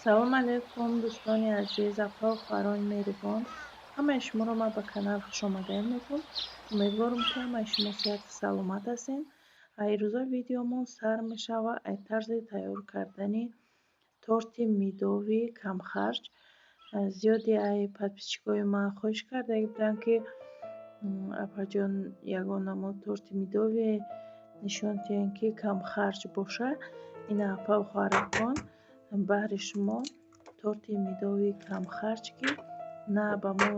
Салом алейкум, дӯстони азиз, апа, хоҳарони меҳрубон. Ҳамаи шуморо ман ба канал хушомадед мегӯям. Умедворам, ки ҳамаи шумо сиҳату саломат ҳастед. Ирӯза видеомон сар мешавад ай тарзи тайёр кардани торти медовый камхарҷ. Зиёди ай подписчикои ман хоҳиш карда буданд, ки апаҷон, ягон намуд торти медовый нишон диҳем, ки камхарҷ бошад. Ина, апау хоҳаракон, баҳри шумо торти медовый камхарҷ, ки на ба мо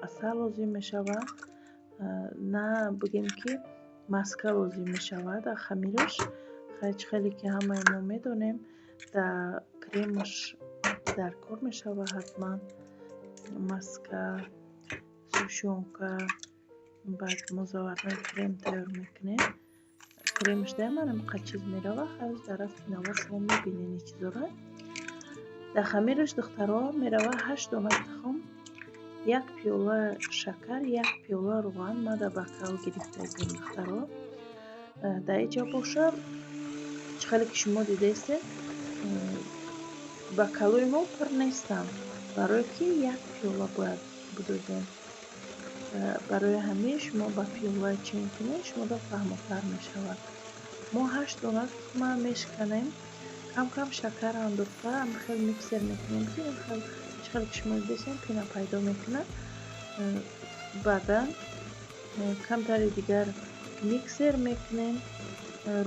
асал лозим мешавад, на бигем, ки маска лозим мешавад. Хамираш чӣ хеле ки ҳамаи мо медонем, дар кремаш дар кор мешавад ҳатман маска, сгущёнка. Баъд мо заварной крем тайёр мекунем. Кремаш даиман ҳаминқадр чиз меравад. Ҳаз дар рафти навор шумо мебинед ин чизоро. Дар хамираш, духтаро, меравад ҳашт дона тухм, як пиёла шакар, як пиёла рӯған. Ман дар бокал гирифта будем, духтаро. Дар инҷа боша, чӣ хеле ки шумо дидаистед, бокалҳои мо пур нестанд, барое ки як пиёла бояд бидозем. Барои ҳамин шумо ба пиёла чен кунед, шумода фаҳмотар мешавад. Мо ҳашт дона тухма мешиканем, кам кам шакар андохта, хел миксер мекунем, ки чӣ хеле ки шумо дидаистед, пена пайдо мекунад. Баъдан камтари дигар миксер мекунем,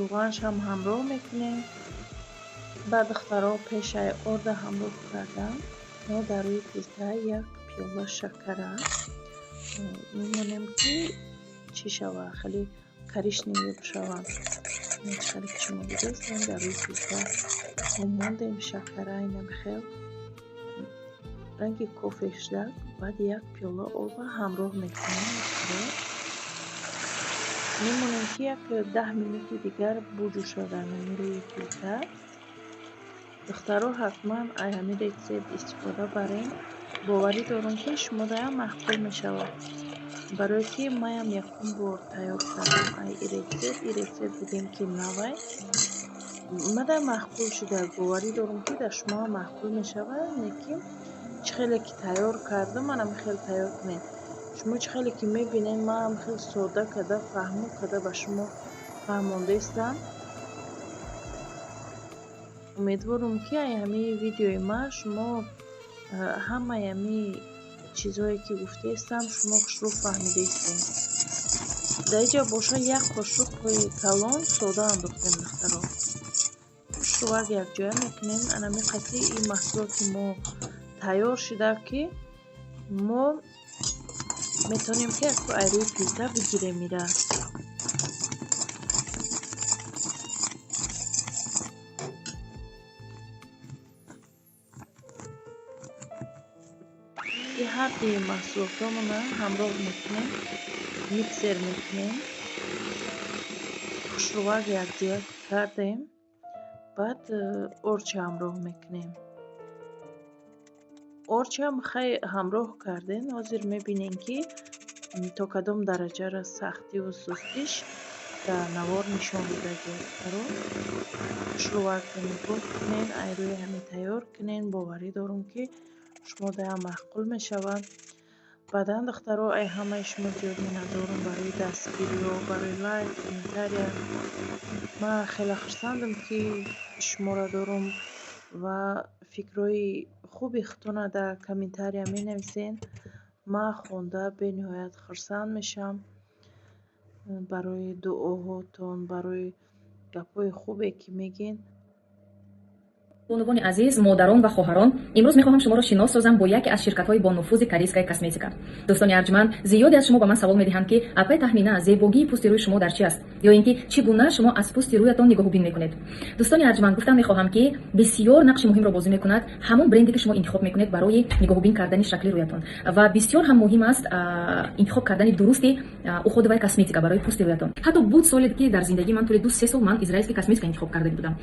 рӯғанашам ҳамроҳ мекунем. Баъд, духтаро, пешаи орда ҳамроҳ кардан мо дар рӯи плита як пиёла шакара мемонем, ки чӣ шавад, хеле коричневый бишавад. Чӣ хеле ки шумо дидаистед, дар рӯи плита мо мондем шакара, инам хел ранги кофе шуда. Баъд як пиёла оба ҳамроҳ мекунем. Мемонем, ки як 10 минути дигар буҷӯшад ҳамин рӯи плита. Духтаро, ҳатман ай ҳамин рецепт истифода барем. Боварӣ дорам, ки шумодаям маъқул мешавад, барое ки маям якум бор тайёр кардам ай и рецепт. И рецепт, бигем, ки навай мада маъқул шуда. Боварӣ дорам, ки дар шумоам маъқул мешавад. Лекин чӣ хеле ки тайёр кардам, манам хеле тайёр кунед. Шумо чӣ хеле ки мебинед, манам хеле содда карда, фаҳмо карда ба шумо фаҳмондаистам. Умедворам, ки ай ҳамин видеои ман шумо ҳамаи ҳамин чизҳое ки гуфтаистам, шумо хушрӯ фаҳмидаистед. Дар инҷа боша як қошуқи калон сода андохтем, духтаро. Хушрӯвак якҷоя мекунем. Анами қати ин маҳсулоти мо тайёр шуда, ки мо метавонем, ки ай рӯи плита бигирем ира. И ҳарди маҳсулотҳомона ҳамроҳ мекунем, миксер мекунем. Хушрӯвак якҷоя кардем, баъд орча ҳамроҳ мекунем. Орчам хай ҳамроҳ кардем. Ҳозир мебинем, ки то кадом дараҷара сахтиву сустиш дар навор нишон додагист. Духтаро, хушрӯвак нигоҳ кунед, ай рӯи ҳамин тайёр кунед. Боварӣ дорам, ки шумодаям маъқул мешавад. Баъдан, духтаро, ай ҳамаи шумо зиёд миннатдорам барои дастгириҳо, барои лайк, комментария. Ман хеле хурсандам, ки шуморо дорам ва фикрҳои хуби худтонро дар комментария менависед. Ман хонда бениҳоят хурсанд мешавам барои дуоҳотон, барои гапҳои хубе, ки мегӯед. Бонувони азиз, модарон ва хоҳарон, имрӯз мехоҳам шуморо шинос созам бо яке аз ширкатҳои бонуфузи корейская косметика. Дӯстони арҷманд, зиёде аз шумо ба ман савол медиҳанд, ки апай Таҳмина, зебогии пӯсти рӯи шумо дар чи аст ё ин ки чӣ гуна шумо аз пӯсти рӯятон нигоҳубин мекунед. Дӯстони арҷманд, гуфтан мехоҳам, ки бисёр нақши муҳимро бозӣ мекунад ҳамон бренде, ки шумо интихоб мекунед барои нигоҳубин кардани шакли рӯятон, ва бисёр ҳам муҳим аст интихоб кардани дурусти уходовая косметика барои пӯсти рӯятон. Ҳатто буд соле, ки дар зиндагии ман тӯли 2-3 сол ман израильский косметика интихоб карда будам,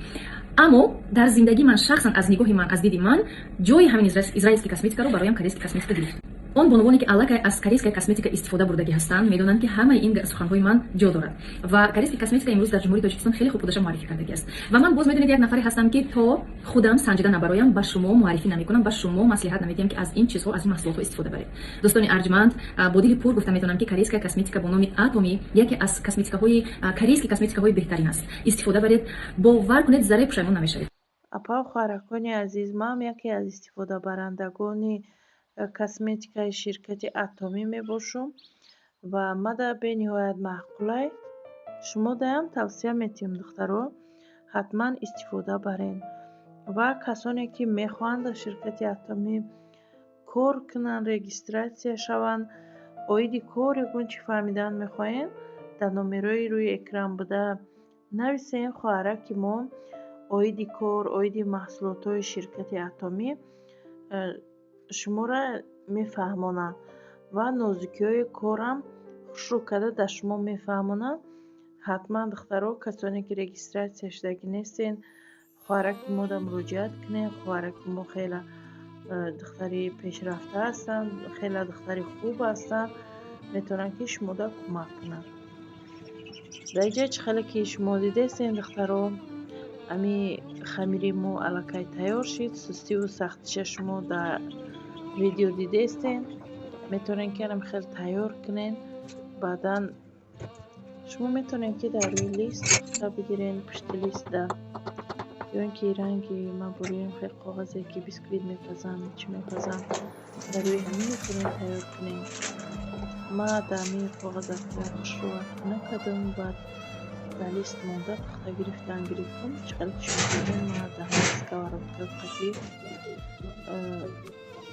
аммо дар зиндагӣ ман Ман шахсан, аз нигоҳи ман, аз диди ман, ҷои ҳамин израильский косметикаро бароям корейский косметика гирифт. Он бонувоне, ки аллакай аз корейская косметика истифода бурдагӣ ҳастанд, медонанд, ки ҳамаи ин суханҳои ман ҷо дорад. Ва корейский косметика имрӯз дар Ҷумҳурии Тоҷикистон хеле хуб худаша муаррифӣ кардагӣ аст. Ва ман боз, медонед, як нафаре ҳастам, ки то худам санҷида набароям, ба шумо муаррифӣ намекунам, ба шумо маслиҳат намедиҳам, ки аз ин чизҳо, аз ин маҳсулотҳо истифода баред. Дӯстони арҷманд, бо дили пур гуфта метавонам, ки корейская косметика бо номи Атоми яке аз косметикаҳои, корейский косметикаҳои беҳтарин аст. Истифода баред, бовар кунед, зарраи пушаймон намешавед. Апа, хоҳаракони азиз, ман яке аз истифодабарандагони косметикаи ширкати Атомӣ мебошам ва мада бениҳоят маъқулай. Шумодаам тавсия метиҳам, духтаро, ҳатман истифода барен. Ва касоне, ки мехоҳанд дар ширкати Атомӣ кор кунанд, регистрация шаванд, оиди кор ягон чӣ фаҳмидан мехоҳед, дар номерои рӯи экран буда нависен. Хоҳараки мо оиди кор, оиди маҳсулотҳои ширкати Атомӣ шуморо мефаҳмонанд ва нозукиҳои корам хушрӯ карда дар шумо мефаҳмонанд. Ҳатман, духтаро, касоне, ки регистрация шудагӣ нестен, хоҳараки мода муроҷиат кунед. Хоҳараки мо хеле духтари пешрафта ҳастанд, хеле духтари хуб ҳастанд, метавонанд, ки шумода кӯмак кунанд. Дар инҷа чӣ хеле ки шумо дидестен, духтаро, ами хамири мо аллакай тайёр шид. Сустиву сахтиша шумо дар видео дидестен. Метавонед, ки анам хел тайёр кунед. Баъдан шумо метавонед, ки дар рӯи лист пухта бигирен, пушти листда, ё ин ки ранги ман бурӯям, хел коғазе, ки бисквит мепазам, чӣ мепазам, дар рӯи ҳамин метавонед тайёр кунед. Ман дар ҳамин коғазакҳо хушрӯ накардам, баъд дар лист монда пухта гирифтан гирифтам. Чӣ хеле ки шумо дидем, ман дар ҳамин сковородка қатӣ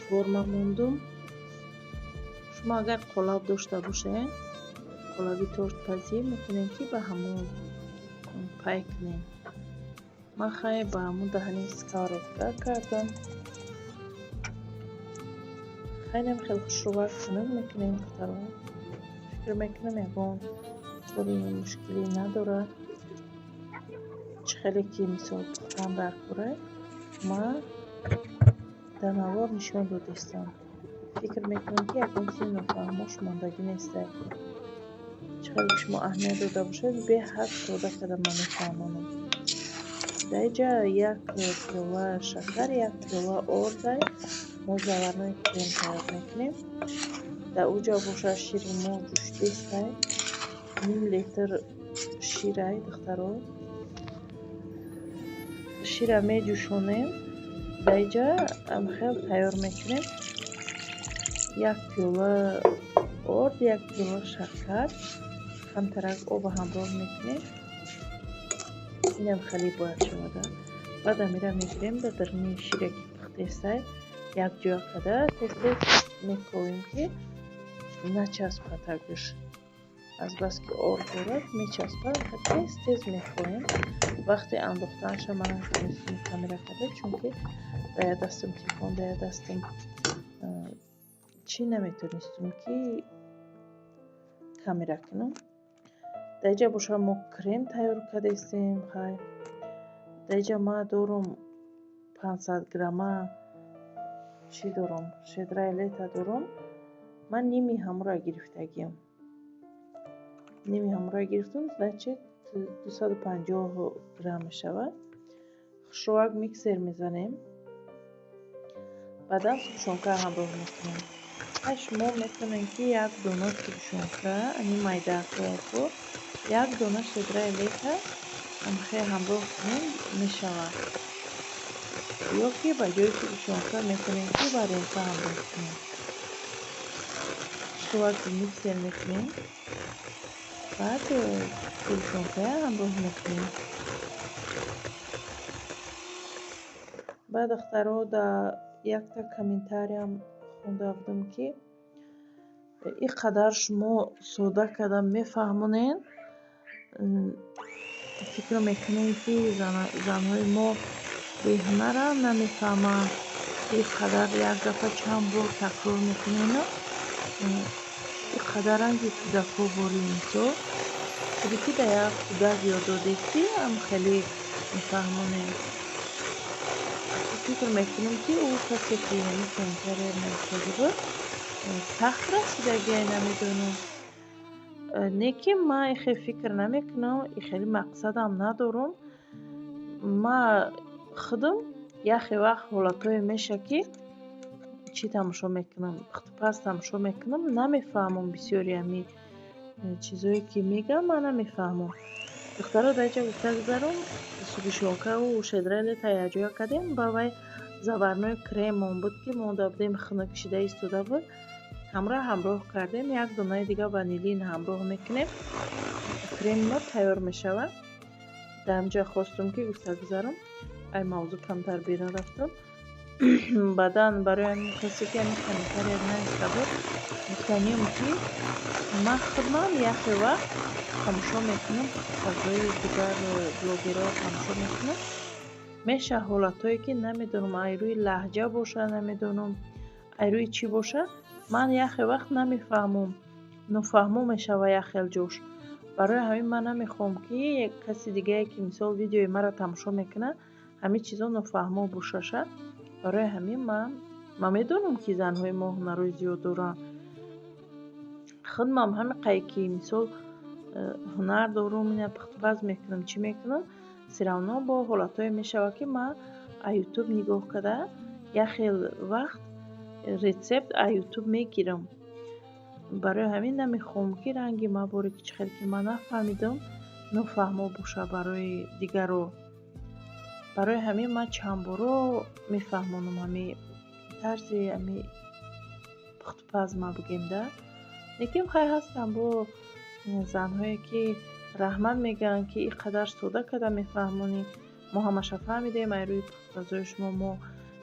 форма мондум. Шумо агар қолаб дошта бошед, қолаби тортпазӣ, метавонед, ки ба ҳамон пай кунед. Ман хай ба ҳамон даҳани сковородка кардам. Хайнам хеле хушрӯвак хунук мекунем, духтаро. Фикр мекунам, ягон кори мушкилӣ надорад. Чӣ хеле ки мисол пухтан дар кора, ман дар навор нишон додистам. Фикр мекунам, ки ягон чизи нофаҳмош мондагӣ нестай. Чӣ хеле ки шумо аҳамият дода бошед, беҳад сода карда ман мефаҳмонам. Дар инҷа як пиёла шакар, як пиёла ордай. Мо заварной крем тайёр мекунем. Дар уҷа бошад, шири мо ҷӯшидистай, ним литр ширай, духтаро. Шира меҷӯшонем. Дар инҷа хел тайёр мекунем: як пиёла орд, як пиёла шакар, камтарак оба ҳамроҳ мекунем. Инам хеле бояд шавада. Баъд амира мегирем, дар даруни шире, ки пухтестай, якҷоя карда тез тез мековем, ки начаспад тагиш. Азбаски орд дорад, мечаспад. Тез тез мековем. Вақти андохтанша ман натонистам камера карда, чунки дар як дастам телефон, дар як дастам чӣ, наметонистам, ки камера кунам. Дар инҷа бошад, мо крем тайёр кардастем. Хай, дар инҷа ман дорум 500 грамма чӣ дорум, «Щедрое лето» дорум. Ман ними ҳамонро гирифтагиам. Ними ҳамонро гирифтам, значит, 250 грамм мешавад. Хушрӯвак миксер мезанем. Баъдан сгущёнка ҳамроҳ мекунем. Шумо метавонед, ки як дона сгущёнка, ани майдаакҳояко, як дона «Щедрое лето» ҳамхел ҳамроҳ кунем, мешавад. Ё ки ба ҷои сгущёнка метавонем, ки варенка ҳамроҳ кунем. Хушрӯвак миксер мекунем, баъд сгущёнкая ҳамроҳ мекунем. Баъд, духтаро, дар якта комментариям хонда будам, ки ин қадар шумо сода карда мефаҳмонед, фикр мекунем, ки занҳои мо беҳунаранд, намефаҳманд. Ин қадар як гапа чанд бор такрор мекунену ин қадар ранги кӯдакҳо бори, мисол, худе ки дар як кӯдак ёд додед, ки ҳам хеле мефаҳмонем. Фикр мекунам, ки ӯ касе, ки ҳамин комментария нависагӣ буд, сахт расидагиай, намедонам. Не ки ман ихе фикр намекунам, хеле мақсадам надорам. Ма худам яхе вақт ҳолатҳое меша, ки чӣ тамошо мекунам, пухтупаз тамошо мекунам, намефаҳмам. Бисёри ҳами чизое, ки мегӯям, ман намефаҳмам. Духтаро, дар инҷа гуфта гузарам, сгущёнка ву щедрое лето якҷоя кардем. Ба вай заварной кремон буд, ки монда будем, хунук шида истода буд, ҳамроҳ ҳамроҳ кардем. Як донаи дига ванилин ҳамроҳ мекунем, креми мо тайёр мешавад. Дар ҳамҷа хостум, ки гуфта гузарам, ай мавзӯъ камтар берун рафтам. Баъдан барои ҳамин касе, ки ҳамин комментария нависта буд, гуфтаниям, ки ман худам яхе вақт тамошо мекунам, пухтупазҳои дигар блогерҳоро тамошо мекунам. Меша ҳолатҳое, ки намедонам, ай рӯи лаҳҷа бошад, намедонам, ай рӯи чӣ бошад, ман яхе вақт намефаҳмам, нофаҳмо мешава як хел ҷош. Барои ҳамин ман намехоҳам, ки каси дигае, ки мисол видеои маро тамошо мекунад, ҳамин чизо нофаҳмо бошаша. Барои ҳамин ман медонам, ки занҳои мо ҳунарҳои зиёд доранд. Худмам ҳамин қай, ки мисол ҳунар дорум, ина пухтупаз мекунам, чӣ мекунам, всё равно бо ҳолатҳое мешавад, ки ман а Ютуб нигоҳ карда, як хел вақт рецепт а Ютуб мегирам. Барои ҳамин намехоҳам, ки ранги ма боре, ки чӣ хел ки ман нафаҳмидам, нофаҳмо бошад барои дигаро. Барои ҳамин ман чандборо мефаҳмонам ҳами тарзи ҳами пухтупаз, ма бигем да. Лекин хай, ҳастанд бо занҳое, ки раҳмат мегӯянд, ки ин қадар сода карда мефаҳмонӣ, мо ҳамаша фаҳмидем, ай рӯи пухтупазҳои шумо мо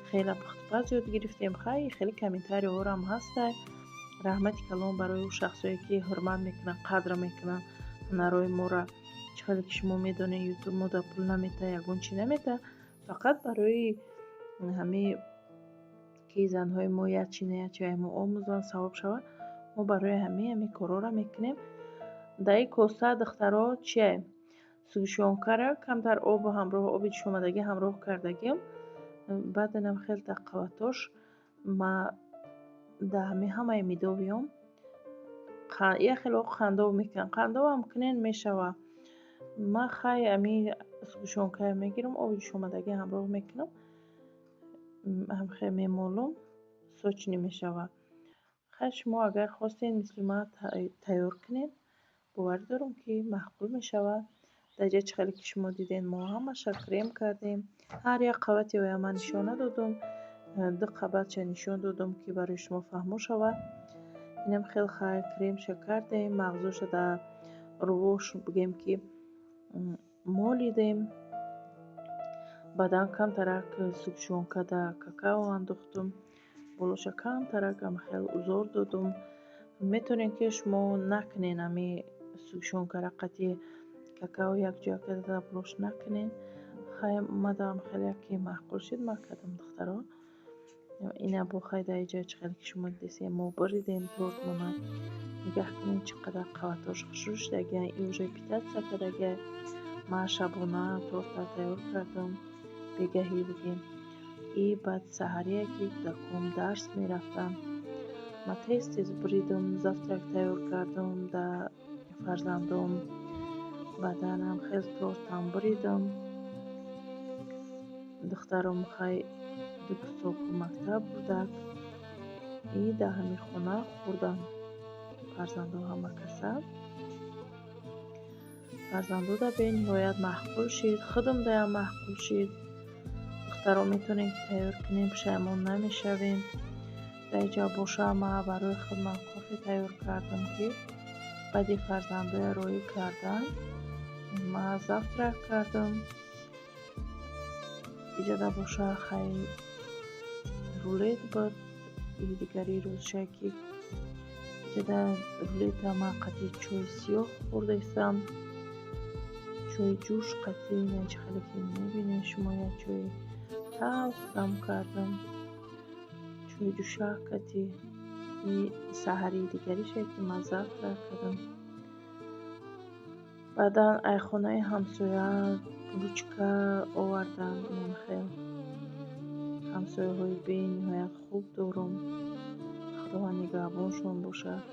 хеле пухтупаз ёд гирифтем. Хай, хеле комментариҳорам ҳастай. Раҳмати калон барои ӯ шахсое, ки ҳурмат мекунанд, қадр мекунанд ҳунарҳои моро. Чӣ хеле ки шумо медонед, Ютуб мо да пул намета, ягон чӣ намета, фақат барои ҳамин, ки занҳои мо як чи на як чи ай мо омӯзанд, савоб шавад, мо барои ҳамин корҳоро мекунем. Дар ин коса, духтаро, чие? Сгущёнка ра камтар обу ҳамроҳ, оби ҷӯшомадагӣ ҳамроҳ кардагим. Баъд инам хел дар қабатош ма дар ҳамин ҳамаи медовиём як хело қандоб мекунам, қандобам кунен, мешавад. Ман хай, ҳамин сгущёнка я мегирам, оби ҷӯшомадагӣ ҳамроҳ мекунам, ҳамхел мемолам, сочный мешавад. Хай, шумо агар хостед, мисли ман тайёр кунед, боварӣ дорам, ки маъқул мешавад. Дар ҷа чӣ хеле ки шумо дидед, мо ҳамаша крем кардем. Ҳар як қабати оя ман нишон надодум, ду қабатша нишон додум, ки барои шумо фаҳмо шавад. Инам хел хай, кремша кардем, мағзоша дар рувош, бигем, ки молидем. Баъдан камтарак сгущёнка да какао андохтум, болоша камтарак хел узор додум. Метавонед, ки шумо накунед, ҳами сгущёнка ра қати какао якҷоя карда болош накунед. Хай, омадам, хеле ки маъқул шуд, ман кардам. Духтаро, ина бо хай, дар инҷа чӣ хеле ки шумо дидесем, мо буридем тортмона. Нигаҳ кунед, чӣ қадар қабатҳош хушрӯ шудагиан. И уже питаться кардагиа. Ман шабона торта тайёр кардам, бегаҳӣ бигем, и баъд саҳарие, ки кӯдаком дарс мерафтанд, ман тез тез буридам, завтрак тайёр кардам да фарзандом. Баъданам хел тортам буридам. Духтаром хай, ду кусок мактаб бурдак и дар ҳамин хона хӯрданд фарзандо ҳама каса. Фарзандода бениҳоят маъқул шид, худам даям маъқул шид. Духтаро, метавонем, ки тайёр кунем, пушаймон намешавем. Дар инҷа боша, ман барои худман кофе тайёр кардам, ки баъди фарзандоя роҳӣ кардан, ман завтрак кардам. Иҷода боша, хай, рулет буд. И дигари рӯзша, ки иҷода рулета ман қати чойи сиёҳ хӯрдаистам, чойи ҷӯш қати. Ина чӣ хеле ки мебинед шумо, як чойи талх дам кардам, чойи ҷӯшак қати. И саҳарии дигарише, ки ман завтрак кардам. Баъдан айхонаи ҳамсоя ручка овардам, инам хел. Ҳамсояҳои бениҳоят хуб дорум. Худованд нигаҳбоншон бошад.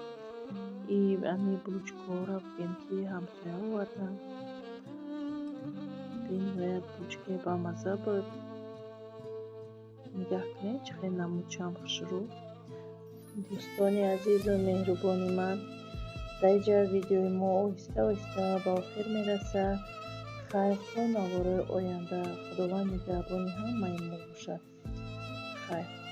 И ами булочкаҳоро бигем, ки ҳамсоя оварданд. Бениҳоят булочкаи бамазза буд. Нигаҳ кунед, чӣ хел намудшам хушрӯ. Дӯстони азизу меҳрубони ман, дар инҷа видеои мо оҳиста оҳиста ба охир мерасад. Хайр, то навораи оянда. Худованд нигаҳбони ҳамаи мо бошад. Хайр.